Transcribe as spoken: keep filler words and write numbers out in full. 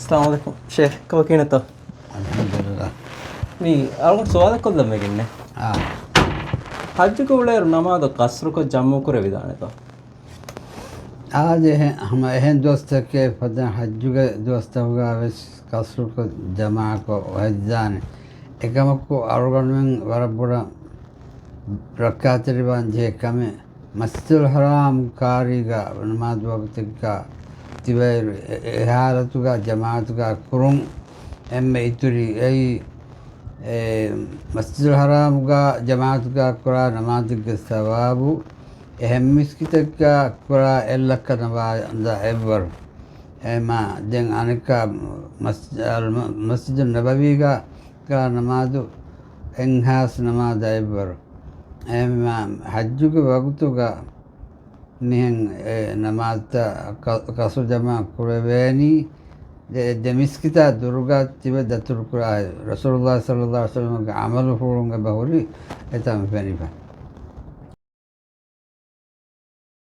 އައްސަލާމު ޢަލައިކުމް ޝޭޚް، ކޮކީނަތޯ؟ އަލްޙަމްދުލިއްލާހް. މި އަޅުގަނޑު ސުވާލެއް ކޮށްލަން ވެގެންނެ. އާ. ޙައްޖުގެ އުޅޭއިރު ނަމާދު ޤަޞްރުކޮށް ޖަމްޢު ކުރެވިދާނެތޯ؟ އާދެ، އެހެން، ހަމަ އެހެން ދުވަސްތަކެއް ފަދަ ޙައްޖުގެ ދުވަސްތަކުގަ ވެސް ޤަޞްރުކޮށް ޖަމާކޮށް ވެއްޖާނެ. އެކަމަކު އަޅުގަނޑުމެން ވަރަށް ބޮޑަށް ރައްކާތެރިވާން ޖެހޭ ކަމެއް، މަސްޖިދުލް ޙަރާމް ކާރީގަ ނަމާދު ވަގުތެއްގަ ތިބައިރު އެ، އެ، އެ ޙާލަތުގަ ޖަމާޢަތުގަ ކުރުން އެންމެ އިތުރީ. އެއީ، އެ، މަސްޖިދުލް ޙަރާމްގަ ޖަމާޢަތުގަ ކުރާ ނަމާދެއްގެ ސަވާބު އެހެން މިސްކިތެއްގަ ކުރާ އެއްލައްކަ ނަމާދާ އެއްވަރު. އެމާ ދެން އަނެއްކާ މަސް، އަލް، މަސްޖިދު ނަބަވީގަ ކުރާ ނަމާދު އެއްހާސް ނަމާދާ އެއްވަރު. އެމާ ޙައްޖުގެ ވަގުތުގަ މިހެން އެ ނަމާދުތައް ޤަ، ޤަޞްރު ޖަމާ ކުރެވޭނީ ދެ، ދެ މިސްކިތާ ދުރުގަ ތިބެ ދަތުރުކުރާ ރަސޫލުﷲ ޞައްލަﷲ ޢަލައިހި ވަސައްލަމަގެ ޢަމަލުފުޅުން އެބަ ހުރި އެތަން ފެނިފަ.